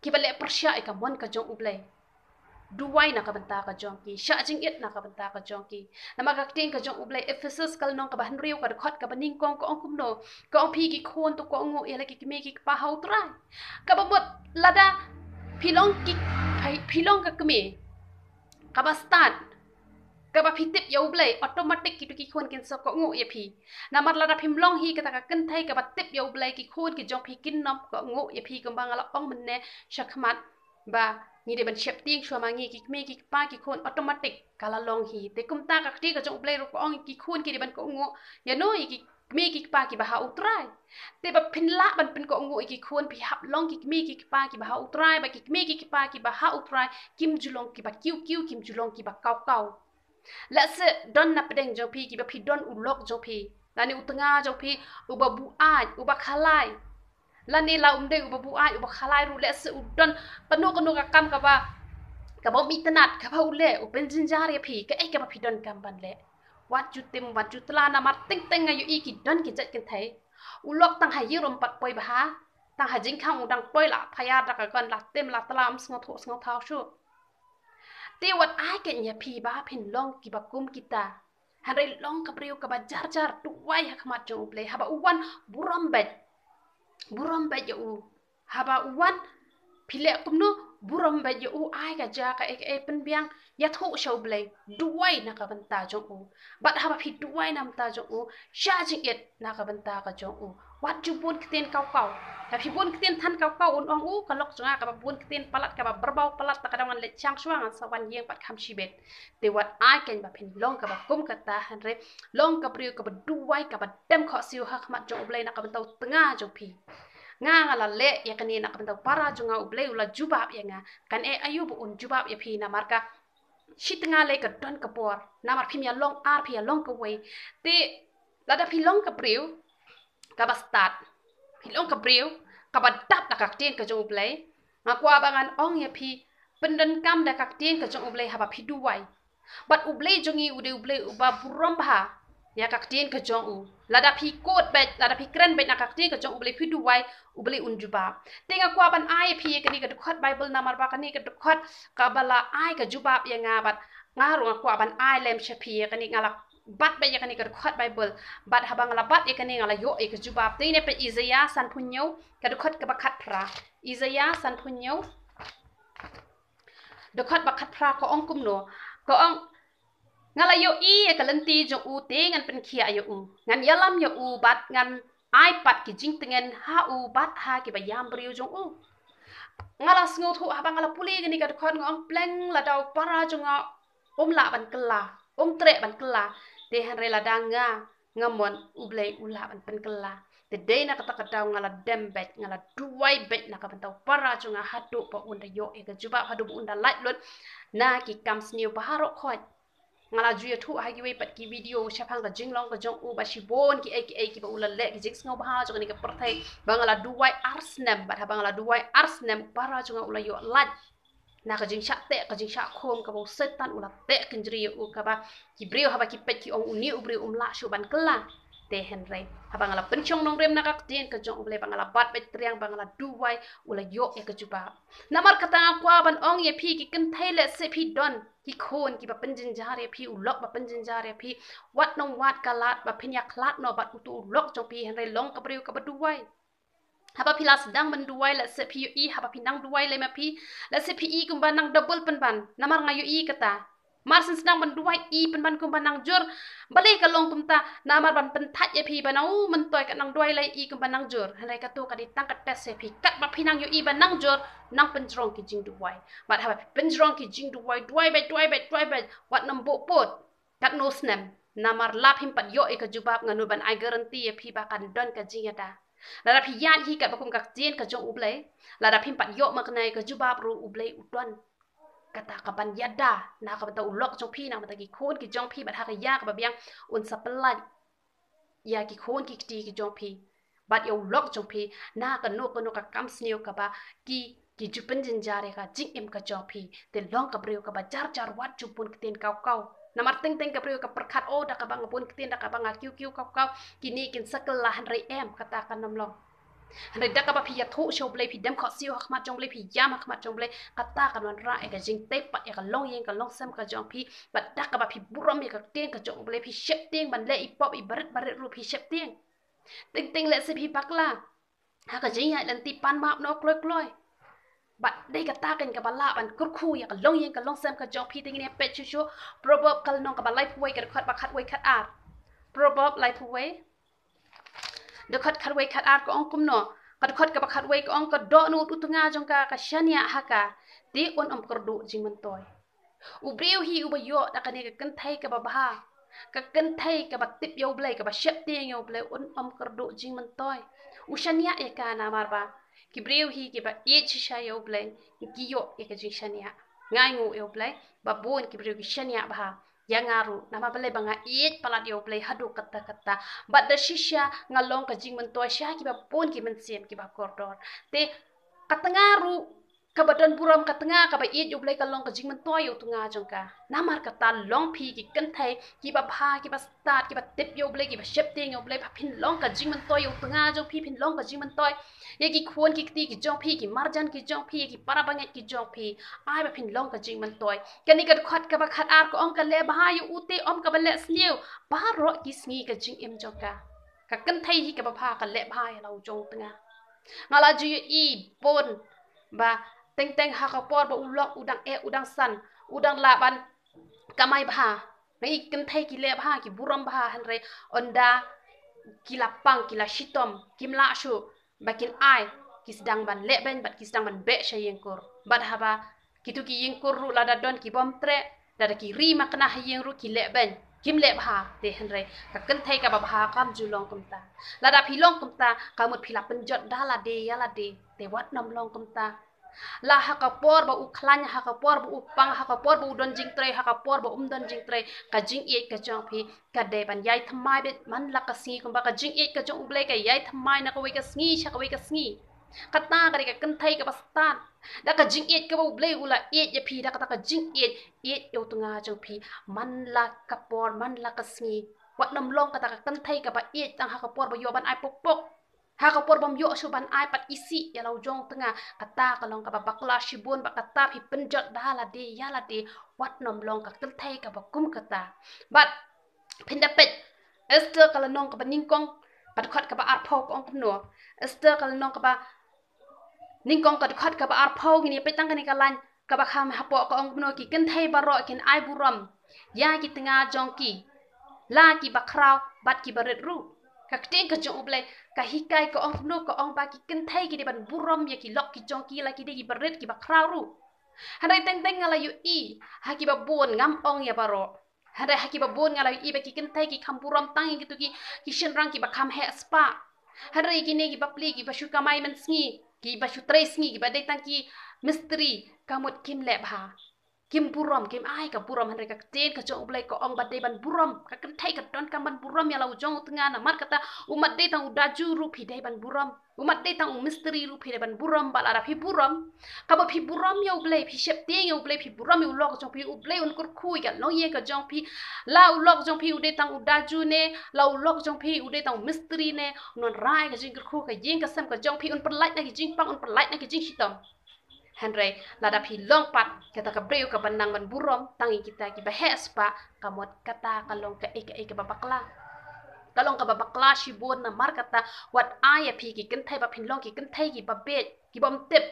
kiba leh pyrshah ïa ka mon ka jong U Blei, duwai na ka bynta ka jong ki, shah jingit na ka bynta ka jong ki. Namar ka ktien ka jong U Blei, Ephesus ka lynnong kaba hynriew, ka dkhot kaba nyngkong, ka ong kumno, ka ong, phi ki khun to kohnguh ïa la ki kmie ki kpa ha U Trai. Kaba mut lada phi long ki, phi, phi long ka kmie kaba stad, kaba phi tip ïa U Blei, automatic kito ki khun kin sa kohnguh ïa phi. Namar lada phim long hi kata ka kynthei kaba tip ïa U Blei, ki khun ki jong phi kin nym kohnguh ïa phi. Kumba nga la ong mynne shakhmat ba ngi dei ban sheptieng shuwa ma ngi, ki kmie ki kpa ki khun automatic ka la long hi. Te kumta ka ktien ka jong U Blei ruh ka ong ki khun ki dei ban kohnguh ïano ïa ki kmie ki kpa kiba ha U Trai. Te ba phin lah ban pynkohnguh ïa ki khun, phi hap long ki kmie ki kpa kiba ha U Trai, ba ki kmie ki kpa kiba ha U Trai kim ju long kiba kiew kiew, kim ju long kiba kaw kaw. Lehse don na pdeng jong phi kiba phi don u lok jong phi, lane u tnga jong phi uba buaid, uba khalai. Lane la um dei uba buaid, uba khalai ruh, lehse u don kano kano ka kam kaba, kabym itynnad kaba u leh, u pynjynjar ïa phi, kaei kaba phi donkam ban leh. Wat ju tim, wat ju tla, namar teng teng nga ïohi ki don ki jait kynthei, u lok tang ha ïing um pat poi bha, tang ha jingkhang u dang poi, la phaïar da ka gon, la tim la tla, ym sngewthuh sngewthaw shuh. Te wat ai kein ïa phi ba phin long kiba kum kita. Hynrei long ka briew kaba jar jar, duwai ha khmat jong U Blei. Haba u wan, burom beit, burom beit ïa u. Haba u wan, phi leh kumno? Burom beit ïa u, ai ka jia kaei kaei, pynbiang, ïathuh sha U Blei, duwai na ka bynta jong u. Bad haba phi duwai na ka bynta jong u, shah jingit na ka bynta ka jong u. Wat ju bun ktien kaw kaw. Lada phi bun ktien than kaw kaw, un ong u, ka lok jong nga kaba bun ktien palat, kaba byrbaw palat, ta ka dang wan leit shang shuwa, ngan sa wan ïeng pat kham shibit. Te wat ai kein ba phin long kaba kum kata, hynrei long ka briew kaba duwai, kaba dem khohsiew ha khmat jong U Blei na ka bynta u tnga jong phi. Nga nga la leh ïa kane na ka bynta u para jong nga, U Blei u la jubab ïa nga. Kan eh aïu ba un jubab ïa phi namar ka shi tnga lei ka don ka por. Namar phim ïa long ar, phi ïa long kawei. Te lada phi long ka briew kaba stad, phi long ka briew kaba dap da ka ktien ka jong U Blei, nga kwah ba ngan ong ïa phi, pyndonkam da ka ktien ka jong U Blei haba phi duwai. Bad U Blei jong ngi u dei U Blei uba burom bha ïa ka ktien ka jong u. Lada phi quote beit, lada phi kren beit na ka ktien ka jong U Blei, phi duwai, U Blei un jubab. Te nga kwah ban ai phi ïa kane ka dkhot Bible namar ba kane ka dkhot kaba la ai ka jubab ïa nga, bad nga ruh nga kwah ban ai lem sha phi ïa kane, nga la bat beit ïa kane ka dkhot Bible. Bad haba nga la bat ïa kane nga la ïoh ïa ka jubab. Te ngin ïa peit Isaiah sanphew hynñiew, ka dkhot kaba khatphra. Isaiah sanphew hynñiew, dkhot ba khatphra ka ong kumno? Ka ong, nga la ïohi ïa ka lynti jong u te ngan pynkhiah ïa u. Ngan ïalam ïa u bad ngan ai pat ki jingtngen ha u bad ha kiba ïam briew jong u. Nga la sngewthuh haba nga la pule kane ka dkhot, nga ong pleng lada u para jong nga um lah ban kylla, um treh ban kylla. Te hynrei lada nga nga mon, U Blei u lah ban pynkylla. Te dei na kata ka daw nga la dem beit, nga la duwai beit na ka bynta u para jong nga haduh ba un da ïoh ïa ka jubab, haduh ba un da lait lut na ki kam sniew baroh khoit. Nga la ju ïathuh ha kiwei pat ki video shaphang ka jinglong ka jong u ba shibun kiei kiei kiba u la leh, ki jingsngewbha jong kane ka pyrthei, ba nga la duwai ar snem, bad haba nga la duwai ar snem u para jong nga u la ïoh lait na ka jingshah teh, ka jingshah khum kaba u Soitan u la teh kynjri ïa u, kaba ki briew haba ki peit ki ong une u briew um lah shuh ban kylla. Te hynrei haba nga la pynshong nongrim na ka ktien ka jong U Blei, ba nga la bat beit triang, ba nga la duwai, u la ïoh ïa ka jubab. Namar kata nga kwah ban ong ïa phi ki kynthei, lehse phi don ki khun kiba pynjynjar ïa phi, u lok ba pynjynjar ïa phi, wat nang wad ka lad ba phin ïakhlad noh bad uto u lok jong phi, hynrei long ka briew kaba duwai. Haba phi la sdang ban duwai, lehse phi ïohi, haba phi nang duwai lei ma phi, lehse phi i kumba nang double pynban. Namar nga ïohi kata. Mar shen sdang ban duwai i pynban kumba nang jur. Balei ka long kumta? Namar ban pynthait ïa phi ba nang u myntoi ka nang duwai lei i kumba nang jur. Hynrei kato ka dei tang ka test ïa phi. Katba phi nang ïohi ba nang jur, nang pynjrong ki jingduwai. Bad haba phi pynjrong ki jingduwai, duwai beit, duwai beit, duwai beit, wat nang buh pud katno snem. Namar la phim pat ïoh ïa ka jubab, nga nud ban ai guarantee ïa phi ba kan don ka jingïada. Lada phi ïaid hi katba kum ka ktien ka jong U Blei, lada phim pat ïoh makna ïa ka jubab ruh, U Blei u don kata kaban ïada na ka bynta u lok jong phi, na ka bynta ki khun ki jong phi, bad ha ka ïa kaba biang un sa pyllait ïa ki khun ki kti ki jong phi bad ïa u lok jong phi na kano kano ka kam sniew kaba ki, ki ju pynjynjar ïa ka jingim ka jong phi. Te long ka briew kaba jar jar, wat ju bun ktien kaw kaw. Namar teng teng ka briew ka pyrkhat, o, da kaba nga bun ktien, da kaba nga kiew kiew kaw kaw, kine kin sa kylla, hynrei em, kata kan ym long. Hynrei da kaba phi ïathuh sha U Blei, phi dem khohsiew ha khmat jong U Blei, phi ïam ha khmat jong U Blei, kata kan wanrah ïa ka jingtei pat ïa ka longïing ka longsem ka jong phi. Bad da kaba phi burom ïa ka ktien ka jong U Blei, phi sheptieng ban leh i pop i barit barit ruh phi sheptieng. Teng teng lehse phi bakla ha ka jingïaid lynti, pan map noh kloi kloi. Bad dei kata kan kaba lah ban kyrkhu ïa ka longïing ka longsem ka jong phi. Te ngin ïa peit shuh shuh Proverb ka lynnong kaba laiphew wei, ka dkhot ba khatwei khatar. Proverb laiphew wei, dkhot khatwei khatar ka ong kumno? Ka dkhot kaba khatwei ka ong, ka dohnud u tnga jong ka ka shaniah ha ka, te un ym kyrduh jingmyntoi. U briew hi uba ïoh da kane ka kynthei kaba bha, ka kynthei kaba tip ïa U Blei, kaba sheptieng ïa U Blei, un ym kyrduh jingmyntoi. U shaniah ïa ka namar ba ki briew hi kiba ïeit shisha ïa U Blei ki ïoh ïa ka jingshaniah. Nga ainguh ïa U Blei ba bun ki briew ki shaniah bha ïa nga ruh, namar balei? Ba nga ïeit palat ïa U Blei haduh katta katta. Bad da shisha nga long ka jingmyntoi sha kiba bun ki mynsiem kiba kordor. Te ka tnga ruh kaba don burom, ka tnga kaba ïeit ïa U Blei, ka long ka jingmyntoi ïa u tnga jong ka. Namar kata long phi ki kynthei kiba bha, kiba stad, kiba tip ïa U Blei, kiba sheptieng ïa U Blei, ba phin long ka jingmyntoi ïa u tnga jong phi, phin long ka jingmyntoi ïa ki khun ki kti ki jong phi, ki marjan ki jong phi, ïa ki para bangeit ki jong phi. Ai ba phin long ka jingmyntoi. Kane ka dkhot kaba khatar ka ong, ka leh bha ïa u te ym kaba leh sniew baroh ki sngi ka jingim jong ka. Ka kynthei hi kaba bha ka leh bha ïa la u jong u tnga. Nga la ju ïohi bun ba teng teng ha ka por ba u lok u dang eh, u dang san, u dang lah ban kamai bha. Nga i kynthei ki leh bha, ki burom bha, hynrei ynda ki la pang, ki la shitom, kim lah shuh ba kin ai, ki sdang ban leh beiñ bad ki sdang ban beh sha ïing kur. Bad haba kito ki ïing kur ruh lada don ki bym treh, lada ki ri makna ha ïing ruh ki leh beiñ, Kim leh bha, te hynrei ka kynthei kaba bha kam ju long kumta. Lada phi long kumta, ka mut phi la pynjot da lade ïa lade, te wat nym long kumta. La ha ka por ba u khlaiñ, ha ka por ba u pang, ha ka por ba u don jingtrei, ha ka por ba um don jingtrei, ka jingïeit ka jong phi ka dei ban ïai thymmai beit man la ka sngi, kumba ka jingïeit ka jong U Blei ka ïai thymmai na kawei ka sngi sha kawei ka sngi. Kata ka dei ka kynthei kaba stad. Da ka jingïeit kaba U Blei u la ïeit ïa phi, da kata ka jingïeit, ïeit ïa u tnga jong phi man la ka por, man la ka sngi. Wat nym long kata ka kynthei kaba ïeit tang ha ka por ba ïoh ban ai pok pok, ha ka por bym ïoh shuh ban ai pat isih ïa la u jong u tnga. Kata ka long kaba bakla shibun, bad kata phi pynjot da lade ïa lade. Wat nym long ka kynthei kaba kum kata. Bad phin da peit Esther ka lynnong kaba nyngkong, ka dkhot kaba arphew, ka ong kumno. Esther ka lynnong kaba nyngkong, ka dkhot kaba arphew, ngin ïa peit tang kane ka lain kaba kham hapoh, ka ong kumno: Ki kynthei baroh kin ai burom ïa ki tnga jong ki, la kiba khraw bad kiba rit ruh. Ka ktien ka jong U Blei ka hikai, ka ong kumno, ka ong ba ki kynthei ki dei ban burom ïa ki lok ki jong ki, la ki dei kiba rit kiba khraw ruh. Hynrei teng teng nga la ïohi ha kiba bun, ngam ong ïa baroh, hynrei ha kiba bun nga la ïohi ba ki kynthei ki kham burom tang ïa kito ki, ki shynrang kiba kham heh spah. Hynrei kine ki bapli kiba shu kamai mynsngi, kiba shu trei sngi, kiba dei tang ki mistri, ka mut kim leh bha, kim burom, kim ai ka burom. Hynrei ka ktien ka jong U Blei ka ong ba dei ban burom. Ka kynthei ka donkam ban burom ïa la u jong u tnga. Namar kata, u mat dei tang u daju ruh phi dei ban burom, u mat dei tang u mistri ruh phi dei ban burom. Bad lada phi burom, kaba phi burom ïa U Blei, phi sheptieng ïa U Blei, phi burom ïa u lok jong phi, U Blei un kyrkhu ïa ka longïing ka jong phi. La u lok jong phi u dei tang u daju ne, la u lok jong phi u dei tang u mistri ne, un wanrah ïa ka jingkyrkhu, ka ïing ka sem ka jong phi, un pynlait na ki jingpang, un pynlait na ki jingshitom. Hynrei lada phi long pat kata ka briew kaba nang ban burom tang ïa kita kiba heh spah, ka mut kata ka long kaei kaei kaba bakla. Ka long kaba bakla shibun. Namar kata, wat ai ïa phi ki kynthei ba phin long ki kynthei kiba bieit, kibym tip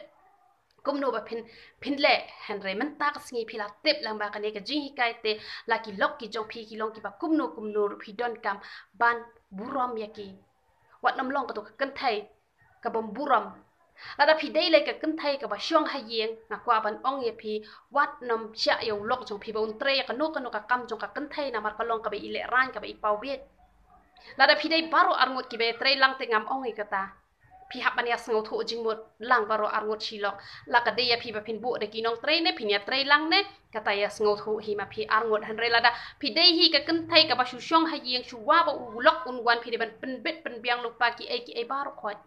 kumno ba phin, phin leh. Hynrei mynta ka sngi phi la tip lang ba kane ka jinghikai te, la ki lok ki jong phi ki long kiba kumno kumno ruh, phi donkam ban burom ïa ki. Wat nym long kato ka kynthei kabym burom. Lada phi dei lei ka kynthei kaba shong ha ïing, nga kwah ban ong ïa phi, wat nym shah ïa u lok jong phi ba un trei ïa kano kano ka kam jong ka kynthei, namar ka long kaba i lehraiñ, kaba i paw bieit. Lada phi dei baroh arngut kiba ïatrei lang, te ngam ong ïa kata. Phi hap ban ïasngewthuh jingmut lang baroh arngut shi lok. La ka dei ïa phi ba phin buh da ki nongtrei ne phin ïatrei lang ne, kata ïasngewthuh hi ma phi arngut. Hynrei lada phi dei hi ka kynthei kaba shu shong ha ïing, shuwa ba u lok un wan, phi dei ban pynbit pynbiang lypa kiei kiei baroh khoit.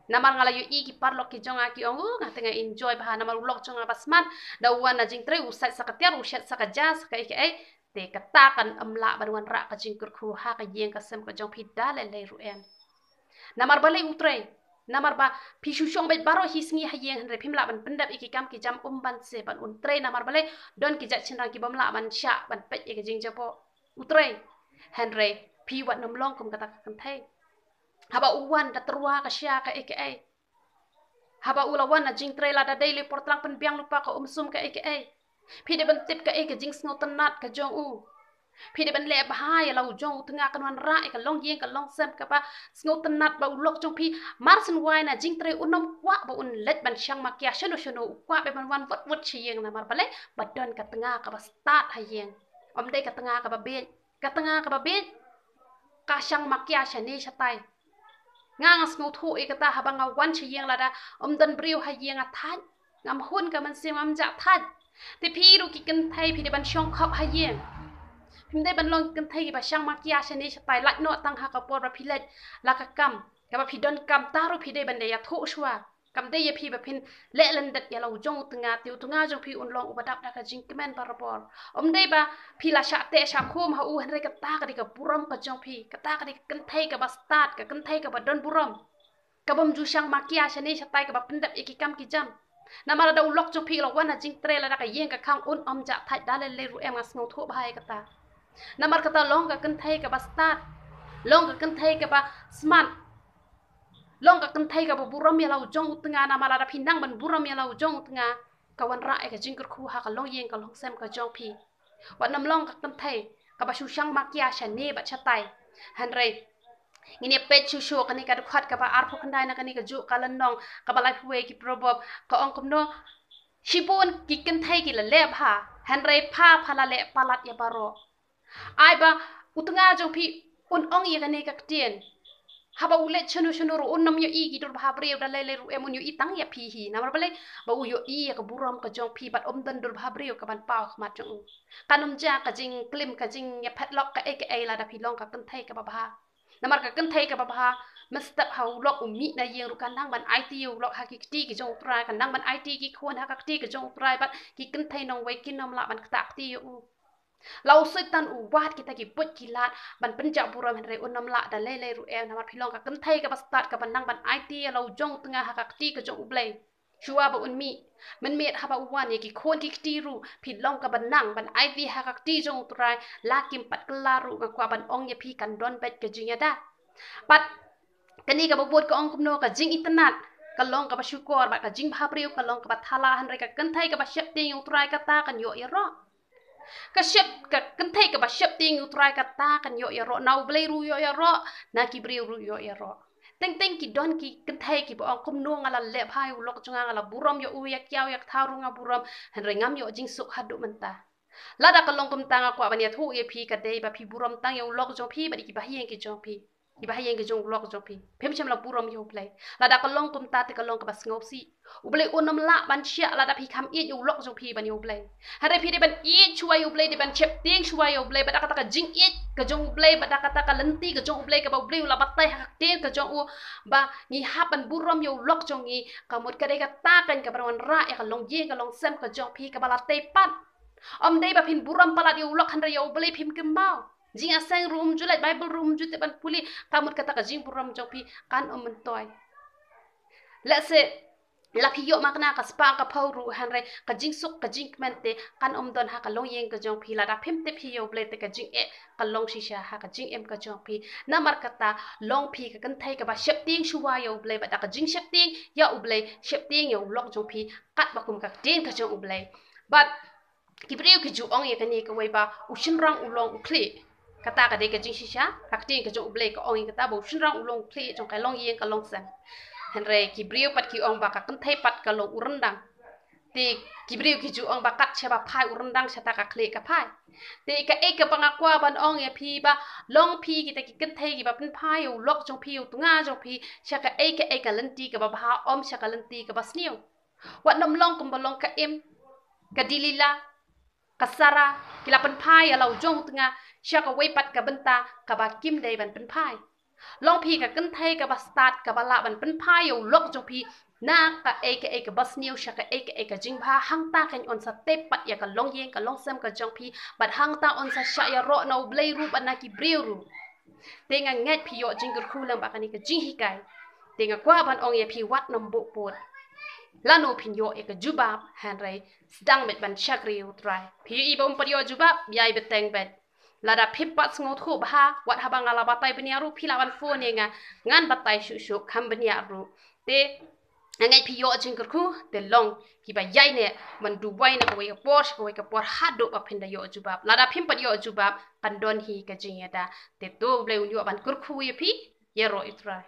Namar nga la ïohi ki paralok ki jong nga ki ong, "U, nga te nga enjoy bha namar u lok jong nga ba smat, da u wan na jingtrei u sait sa ka tiar, u shet sa ka ja, sa kaei kaei." Te kata kan ym lah ban wanrah ka jingkyrkhu ha ka ïing ka sem ka jong phi da lei lei ruh em. Namar balei? U trei. Namar ba phi shu shong beit baroh hi sngi ha ïing, hynrei phim lah ban pyndep ïa ki kam ki jam, um ban se ban un trei. Namar balei? Don ki jait shynrang kibym lah ban shah ban peit ïa ka jingjaboh. U trei. Hynrei phi wat nym long kum kata ka kynthei. Haba u wan da tyrwa ka sha kaei kaei. Haba u la wan na jingtrei, lada dei lei por tlang pynbiang lypa ka um sum kaei kaei. Phi dei ban tip kaei ka jingsngewtynnat ka jong u. Phi dei ban leh bha ïa la u jong u tnga, kan wanrah ïa ka longïing ka longsem kaba sngewtynnat, ba u lok jong phi mar syn wai na jingtrei un ym kwah ba un leit ban shang makia shano shano, u kwah ba ban wan wut wut sha ïing. Namar balei? Ba don ka tnga kaba stad ha ïing. Ym dei ka tnga kaba bieit. Ka tnga kaba bieit ka shang makia shane shatai. Nga nga sngewthuh ïa kata, haba nga wan sha ïing, lada ym don briew ha ïing nga thait. Ngam hun ka mynsiem, ngam jah thait. Te phi ruh ki kynthei phi dei ban shong khop ha ïing. Phim dei ban long ki kynthei kiba shang makia shane shatai, lait noh tang ha ka por ba phi leit la ka kam, kaba phi donkam, ta ruh phi dei ban da ïathuh shuwa. Kam dei ïa phi ba phin leh lyndet ïa la u jong u tnga, te u tnga jong phi un long uba dap da ka jingkmen barabor. Ym dei ba phi la shah teh shah khum ha u, hynrei kata ka dei ka burom ka jong phi, kata ka dei ka kynthei kaba stad, ka kynthei kaba don burom, kabym ju shang makia shane shatai, kaba pyndep ïa ki kam ki jam. Namar lada u lok jong phi u la wan na jingtrei, lada ka ïing ka khang un ym jah thait da lei lei ruh em, nga sngewthuh bha ïa kata. Namar kata long ka kynthei kaba stad, long ka kynthei kaba smat, long ka kynthei kaba burom ïa la u jong u tnga. Namar lada phi nang ban burom ïa la u jong u tnga, ka wanrah ïa ka jingkyrkhu ha ka longïing ka longsem ka jong phi. Wat nym long ka kynthei kaba shu shang makia shane bad shatai. Hynrei ngin ïa peit shuh shuh kane ka dkhot kaba arphew khyndai na kane kajuh ka lynnong kaba laiphew wei ki Proverb, ka ong kumno: Shibun ki kynthei ki la leh bha, hynrei pha pha la leh palat ïa baroh. Ai ba u tnga jong phi un ong ïa kane ka ktien. Haba u leit shano shano ruh un nym ïohi ki dur bha briew da lei lei ruh em, un ïohi tang ïa phi hi. Namar balei? Ba u ïohi ïa ka burom ka jong phi bad ym don dur bha briew ka ban paw ha khmat jong u. Kan ym jia ka jingklim, ka jingïaphet lok kaei kaei lada phi long ka kynthei kaba bha. Namar ka kynthei kaba bha, mynstep ha u lok u mih na ïing ruh kan nang ban aiti ïa u lok ha ki kti ki jong u Trai, kan nang ban aiti ïa ki khun ha ka kti ka jong u Trai, bad ki kynthei nongwei kin nym lah ban ktah kti ïa u. La u Soitan u wad kita ki buit ki lad ban pynjah burom, hynrei un nym lah da lei lei ruh em, namar phi long ka kynthei kaba stad kaba nang ban aiti ïa la u jong u tnga ha ka kti ka jong U Blei. Shuwa ba un mih, mynmiet haba u wan ïa ki khun ki kti ruh, phi long kaba nang ban aiti ha ka kti jong u Trai, la kim pat kylla ruh, nga kwah ban ong ïa phi kan don beit ka jingïada. Bad kane kaba bud ka ong kumno, ka jingitynnad ka long kaba shukor, bad ka jingbhabriew ka long kaba thala, hynrei ka kynthei kaba sheptieng ïa u Trai kata kan ïoh ïaroh. Ka shep, ka kynthei kaba sheptieng ïa u Trai kata kan ïoh ïaroh, na U Blei ruh ïoh ïaroh, na ki briew ruh ïoh ïaroh. Teng teng ki don ki kynthei kiba ong kumno nga la leh bha ïa u lok jong nga, nga la burom ïa u, ïa kiaw ïa kthaw ruh nga burom, hynrei ngam ïoh jingsuk haduh mynta. Lada ka long kumta nga kwah ban ïathuh ïa phi, ka dei ba phi burom tang ïa u lok jong phi bad ïa kiba ha ïing ki jong phi. Kiba ha ïing ki jong u lok jong phi. Phim shym la burom ïa U Blei. Lada ka long kumta te ka long kaba sngewsih. U Blei un nym lah ban shah lada phi kham ïeit ïa u lok jong phi ban ïa U Blei. Hynrei phi dei ban ïeit shuwa ïa U Blei, dei ban sheptieng shuwa ïa U Blei, bad da kata ka jingïeit ka jong U Blei, bad da kata ka lynti ka jong U Blei kaba U Blei u la batai ha ka ktien ka jong u, ba ngi hap ban burom ïa u lok jong ngi, ka mut ka dei kata kan ka ban wanrah ïa ka longïing ka longsem ka jong phi kaba la tei pat. Ym dei ba phin burom palat ïa u lok hynrei ïa U Blei phim kynmaw. Jingïaseng ruh um ju leit, Bible ruh um ju tip ban pule, ka mut kata ka jingburom jong phi kan ym myntoi. Lehse la phi ïoh makna ka spah ka phew ruh, hynrei ka jingsuk ka jingkmen te kan ym don ha ka longïing ka jong phi. Lada phim tip hi ïa U Blei te ka jingeh ka long shisha ha ka jingim ka jong phi. Namar kata long phi ka kynthei kaba sheptieng shuwa ïa U Blei, bad da ka jingsheptieng ïa U Blei, sheptieng ïa u lok jong phi katba kum ka ktien ka jong U Blei. Bad ki briew ki ju ong ïa kane kawei ba u shynrang u long u khlieh. Kata ka dei ka jingshisha, ka ktien ka jong U Blei ka ong ïa kata ba u shynrang u long u khlieh jong ka longïing ka longsem. Hynrei ki briew pat ki ong ba ka kynthei pat ka long u ryndang. Te ki briew ki ju ong ba kat shaba phai u ryndang shata ka khlieh ka phai. Te kaei kaba nga kwah ban ong ïa phi ba long phi kita ki kynthei kiba pynphai ïa u lok jong phi, ïa u tnga jong phi sha kaei kaei ka lynti kaba bha, ym sha ka lynti kaba sniew. Wat nym long kumba long ka Im, ka Delila, ka Sara, ki la pynphai ïa la u jong u tnga sha kawei pat ka bynta kaba kim dei ban pynphai. Long phi ka kynthei kaba stad kaba lah ban pynphai ïa u lok jong phi na kaei kaei kaba sniew sha kaei kaei ka jingbha, hangta kan yn sa tei pat ïa ka longïing ka longsem ka jong phi, bad hangta yn sa shah ïaroh na U Blei ruh bad na ki briew ruh. Te nga ngeit phi ïoh jingkyrkhu lem bad kane ka jinghikai. Te nga kwah ban ong ïa phi wat nym buh pud. Lano phin ïoh ïa ka jubab, hynrei sdang beit ban shakri ïa U Trai. Phi ïohi ba um pat ïoh jubab, ïai bteng beit. Lada phim pat sngewthuh bha, wat haba nga la batai bniah ruh phi lah ban phone ïa nga, ngan batai shuh shuh kham bniah ruh. Te nga ngeit phi ïoh jingkyrkhu, te long kiba ïaineh ban duwai na kawei ka por sha kawei ka por haduh ba phin da ïoh jubab. Lada phim pat ïoh jubab kan don hi ka jingïada. Te to U Blei un ïoh ban kyrkhu ïa phi, ïaroh ïa U Trai.